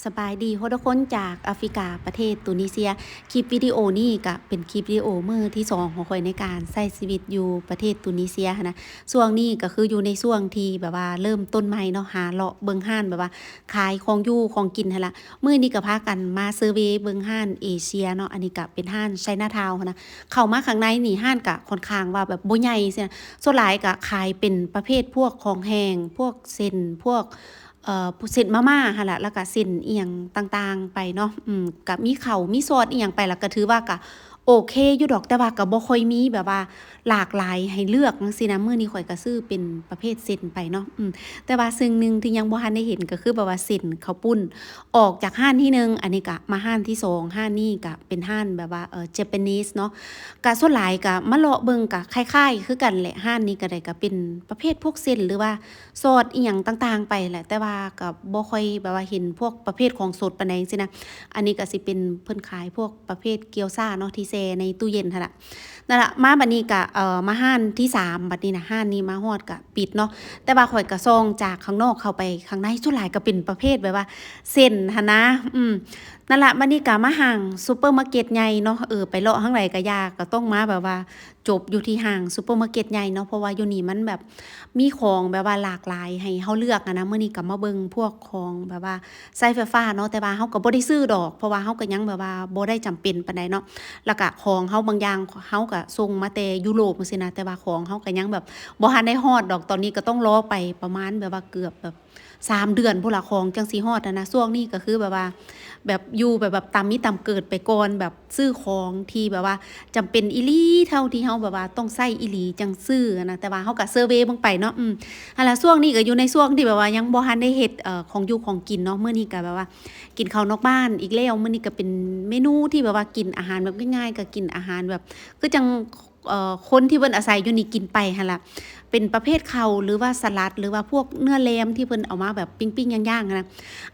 ສະບາຍດີທຸກຄົນ ຈາກອາຟຣິກາ ປະເທດຕູນີເຊຍ. ຄລິບວິດີໂອນີ້ກະເປັນຄລິບວິດີໂອມື້ທີສອງຂອງຂ້ອຍໃນການໃຊ້ຊີວິດຢູ່ປະເທດຕູນີເຊຍຫັ້ນນະ. ຊ່ວງນີ້ກະຄືຢູ່ໃນຊ່ວງທີ່ແບບວ່າເລີ່ມຕົ້ນໃໝ່ເນາະ, ຫາເລາະເບິ່ງຮ້ານແບບວ່າຂາຍຂອງຢູ່ຂອງກິນຫັ້ນລະ. ມື້ນີ້ກະພາກັນມາເຊີເວເບິ່ງຮ້ານເອເຊຍເນາະ, ອັນນີ້ກະເປັນຮ້ານໄຊນາທາວຫັ້ນນະ. ເຂົ້າມາຂ້າງໃນນີ້ຮ້ານກະຄ່ອນຂ້າງວ່າແບບບໍ່ໃຫຍ່ຊີ້ນະ, ສ່ວນຫຼາຍກະຂາຍເປັນປະເພດພວກຂອງແຫ້ງ, ພວກເສັ້ນ, ພວກ ເອີ ເສັ້ນມາມ່າຫັ້ນລະ ແລ້ວກະເສັ້ນອີ່ຫຍັງຕ່າງໆໄປເນາະ. ອືມ ກະມີເຂົ້າມີຊອດອີ່ຫຍັງໄປ ແລ້ວກະຖືວ່າກະໂອເຄຢູ່ດອກ, ແຕ່ວ່າກະບໍ່ຄ່ອຍມີແບບວ່າຫຼາກຫຼາຍໃຫ້ເລືອກຈັ່ງຊີ້ນະ. ມື້ນີ້ຂ້ອຍກະຊື້ເປັນປະເພດເສັ້ນໄປເນາະ. ອືມ ແຕ່ວ່າສິ່ງໜຶ່ງທີ່ຍັງບໍ່ທັນໄດ້ເຫັນ ກະຄືແບບວ່າເສັ້ນເຂົ້າປຸ້ນ. ອອກຈາກຮ້ານທີໜຶ່ງ ອັນນີ້ກະມາຮ້ານທີສອງ. ຮ້ານນີ້ກະເປັນຮ້ານແບບວ່າ ເອີ Japanese ເນາະ, ກະສ່ວນຫຼາຍກະມາເລາະເບິ່ງກະຄ້າຍໆຄືກັນແຫຼະ. ຮ້ານນີ້ກະໄດ້ ກະເປັນປະເພດພວກເສັ້ນ ຫຼືວ່າ ຊອດອີ່ຫຍັງຕ່າງໆໄປແຫຼະ, ແຕ່ວ່າກໍບໍ່ຄ່ອຍແບບວ່າເຫັນພວກປະເພດຂອງສົດປານໃດຈັ່ງຊີ້ນະ. ອັນນີ້ກໍຊິເປັນເພິ່ນຂາຍພວກປະເພດກຽວຊາເນາະ ທີ່ແຊ່ໃນຕູ້ເຢັນຫັ້ນລະ. ນັ້ນລະ ມາບັດນີ້ກໍ ເອີ ມາຮ້ານທີສາມບັດນີ້ນະ. ຮ້ານນີ້ມາຮອດກໍປິດເນາະ, ແຕ່ວ່າຂ້ອຍກໍສ່ອງຈາກຂ້າງນອກເຂົ້າໄປຂ້າງໃນ, ສ່ວນຫຼາຍກໍເປັນປະເພດແບບວ່າເສັ້ນຫັ້ນນະ. ອືມ ນັ້ນລະ ບັດນີ້ກໍມາຫ້າງຊຸບເປີມາເກັດໃຫຍ່ເນາະ. ເອີ ໄປເລາະທາງໃດກໍຢ່າ ກໍຕ້ອງມາແບບວ່າ ຈົບຢູ່ທີ່ຫ້າງຊຸບເປີມາເກັດໃຫຍ່ເນາະ, ເພາະວ່າຢູ່ນີ້ມັນແບບມີຂອງແບບວ່າຫຼາກຫຼາຍໃຫ້ເຮົາເລືອກຫັ້ນນະ. ມື້ນີ້ກໍມາເບິ່ງພວກຂອງແບບວ່າໃຊ້ໄຟຟ້າເນາະ, ແຕ່ວ່າເຮົາກໍບໍ່ໄດ້ຊື້ດອກ ເພາະວ່າເຮົາກໍຍັງແບບວ່າບໍ່ໄດ້ຈຳເປັນປານໃດເນາະ. ແລ້ວກະຂອງເຮົາບາງຢ່າງເຮົາກະສົ່ງມາແຕ່ຢູໂຣບຈັ່ງຊີ້ນະ, ແຕ່ວ່າຂອງເຮົາກໍຍັງແບບບໍ່ທັນໄດ້ຮອດດອກ. ຕອນນີ້ກໍຕ້ອງລໍໄປປະມານແບບວ່າເກືອບແບບ ສາມເດືອນພຸ້ນລະ ຂອງຈັ່ງຊິຮອດຫັ້ນນະ. ຊ່ວງນີ້ກໍຄືແບບວ່າ ແບບຢູ່ແບບ ແບບຕາມມີຕາມເກີດໄປກ່ອນ, ແບບຊື້ຂອງທີ່ແບບວ່າຈຳເປັນອີ່ຫຼີ ເທົ່າທີ່ເຮົາແບບວ່າຕ້ອງໃຊ້ອີ່ຫຼີຈັ່ງຊື້ຫັ້ນນະ, ແຕ່ວ່າເຮົາກໍເຊີເວເບິ່ງໄປເນາະ. ອືມ ຫັ້ນລະ ຊ່ວງນີ້ກໍຢູ່ໃນຊ່ວງທີ່ແບບວ່າຍັງບໍ່ທັນໄດ້ເຮັດ ເອີ ຂອງຢູ່ຂອງກິນເນາະ. ມື້ນີ້ກໍແບບວ່າກິນເຂົ້ານອກບ້ານອີກແລ້ວ, ມື້ນີ້ກໍເປັນເມນູທີ່ແບບວ່າກິນອາຫານແບບງ່າຍໆ, ກໍກິນອາຫານແບບ ຄືຈັ່ງ ເອີ ຄົນທີ່ເພິ່ນອາໄສຢູ່ນີ້ກິນໄປຫັ້ນລະ, ເປັນປະເພດເຂົ້າ ຫຼືວ່າສະຫຼັດ ຫຼືວ່າພວກເນື້ອແລມທີ່ເພິ່ນເອົາມາແບບປີ້ງໆຍ່າງໆຫັ້ນນະ.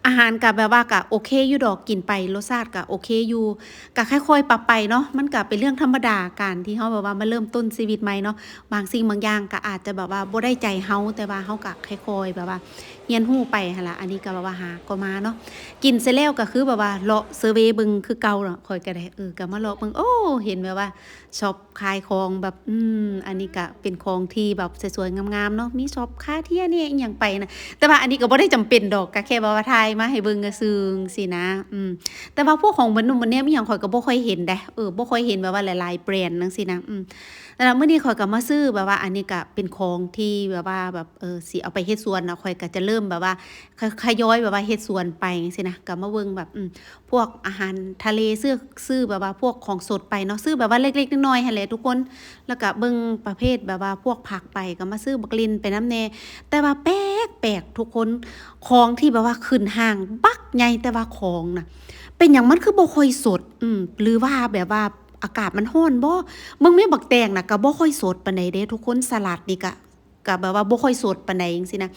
ອາຫານກະແບບວ່າກະໂອເຄຢູ່ດອກ, ກິນໄປລົດຊາດກະໂອເຄຢູ່, ກະຄ່ອຍໆປັບໄປເນາະ. ມັນກະເປັນເລື່ອງທຳມະດາ ການທີ່ເຮົາແບບວ່າມາເລີ່ມຕົ້ນຊີວິດໃໝ່ເນາະ, ບາງສິ່ງບາງຢ່າງກະອາດຈະແບບວ່າບໍ່ໄດ້ໃຈເຮົາ, ແຕ່ວ່າເຮົາກະຄ່ອຍໆແບບວ່າຮຽນຮູ້ໄປຫັ້ນລະ. ອັນນີ້ກະແບບວ່າຫາກໍມາເນາະ, ກິນເສັດແລ້ວກະຄືແບບວ່າເລາະເຊີເວເບິ່ງຄືເກົ່າເນາະ. ຂ້ອຍກະໄດ້ ເອີ ກະມາເລາະເບິ່ງ, ໂອ້ ເຫັນແບບວ່າ ຊັອບຂາຍຂອງແບບ ອືມ ອັນນີ້ກະເປັນຂອງທີ່ແບບສວຍໆງາມໆເນາະ, ມີຊັອບຄາເທຍແດ່ອີ່ຫຍັງໄປນະ. ແຕ່ວ່າອັນນີ້ກໍບໍ່ໄດ້ຈຳເປັນດອກ, ກະແຄ່ແບບວ່າຖ່າຍມາໃຫ້ເບິ່ງຊື່ໆຊີ້ນະ. ອືມ ແຕ່ວ່າພວກຂອງແບຣນນົມແບຣນເນມອີ່ຫຍັງ ຂ້ອຍກໍບໍ່ຄ່ອຍເຫັນເດ້. ເອີ ບໍ່ຄ່ອຍເຫັນແບບວ່າຫຼາຍໆແບຣນຈັ່ງຊີ້ນະ. ອືມ ແຕ່ວ່າມື້ນີ້ຂ້ອຍກໍມາຊື້ແບບວ່າ ອັນນີ້ກະເປັນຂອງທີ່ແບບວ່າແບບ ເອີ ຊິເອົາໄປເຮັດສວນເນາະ. ຂ້ອຍກໍຈະເລີ່ມແບບວ່າ ຂະ ຂະຢອຍແບບວ່າເຮັດສວນໄປຈັ່ງຊີ້ນະ, ກໍມາເບິ່ງແບບ ອືມ ພວກອາຫານທະເລ, ຊື້ ຊື້ແບບວ່າພວກຂອງສົດໄປເນາະ, ຊື້ແບບວ່າເລັກໆນ້ອຍໆຫັ້ນແຫຼະທຸກຄົນ. ແລ້ວກະເບິ່ງປະເພດແບບວ່າພວກຜັກໄປ, ກໍມາຊື້ບັກລິ່ນໄປນຳແດ່. ແຕ່ວ່າແປກໆທຸກຄົນ, ຂອງທີ່ແບບວ່າຂຶ້ນຫ້າງບັກໃຫຍ່, ແຕ່ວ່າຂອງນະ ເປັນຫຍັງມັນຄືບໍ່ຄ່ອຍສົດ? ອືມ ຫຼືວ່າແບບວ່າອາກາດມັນຮ້ອນບໍ? ເບິ່ງແມ່ ບັກແຕງນະ ກໍບໍ່ຄ່ອຍສົດປານໃດເດ້ທຸກຄົນ, ສະຫຼັດນີ້ກະ ກະແບບວ່າບໍ່ຄ່ອຍສົດປານໃດຈັ່ງຊີ້ນະ.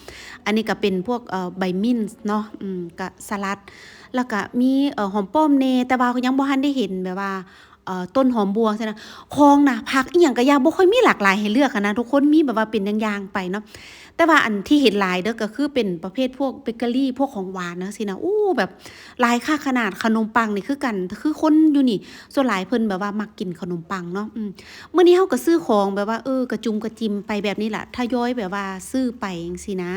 ອັນນີ້ກະເປັນພວກ ເອີ ໃບມິນເນາະ, ອືມ ກະສະຫຼັດ, ແລ້ວກະມີ ເອີ ຫອມປ້ອມແດ່, ແຕ່ວ່າຍັງບໍ່ທັນໄດ້ເຫັນແບບວ່າ ເອີ ຕົ້ນຫອມບົວຊີ້ນະ. ຂອງນະ ຜັກອີ່ຫຍັງກະຢ່າ ບໍ່ຄ່ອຍມີຫຼາກຫຼາຍໃຫ້ເລືອກຫັ້ນນະທຸກຄົນ, ມີແບບວ່າເປັນຢ່າງໆໄປເນາະ. ແຕ່ວ່າອັນທີ່ເຫັນຫຼາຍເດີ ກະຄືເປັນປະເພດພວກເບເກີຣີ ພວກຂອງຫວານຈັ່ງຊີ້ນະ. ໂອ້ ແບບ ຫຼາຍຄັກຂະໜາດ. ຂະໜົມປັງນີ້ຄືກັນ, ຄືຄົນຢູ່ນີ້ສ່ວນຫຼາຍເພິ່ນແບບວ່າມັກກິນຂະໜົມປັງເນາະ. ອືມ ມື້ນີ້ເຮົາກໍຊື້ຂອງແບບວ່າ ເອີ ກະຈຸມກະຈິມໄປແບບນີ້ລະ, ທະຍອຍແບບວ່າຊື້ໄປຈັ່ງຊີ້ນະ.